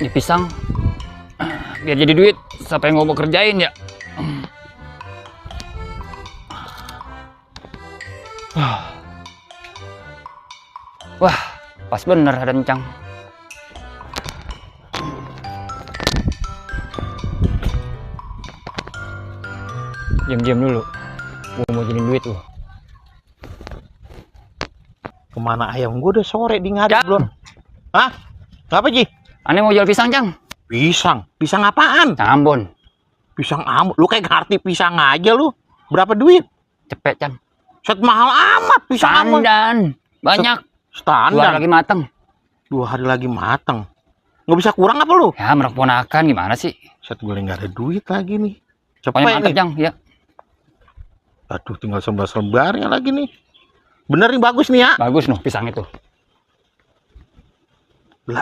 Ini pisang biar jadi duit. Siapa yang mau kerjain ya? Wah, pas bener ada encang. Diam-diam dulu. Gua mau jadiin duit loh. Kemana ayam gue udah sore di ngadep Cang. belum? Hah? Apa Ji? Aneh mau jual pisang, Cang. Pisang? Pisang apaan? Cang Ambon. Pisang Ambon? Lu kayak ngerti pisang aja lu. Berapa duit? Cepet, Cang. Set mahal amat pisang Ambon. Tandan. Banyak. Standar. 2 hari lagi mateng. 2 hari lagi mateng. Nggak bisa kurang apa lu? Ya, merak ponakan gimana sih? Set gue nggak ada duit lagi nih. Cepet Pokoknya mantep, nih. Cang. Ya. Aduh, tinggal 11 lembarnya lagi nih. Bener nih, bagus nih ya. Bagus noh pisang itu.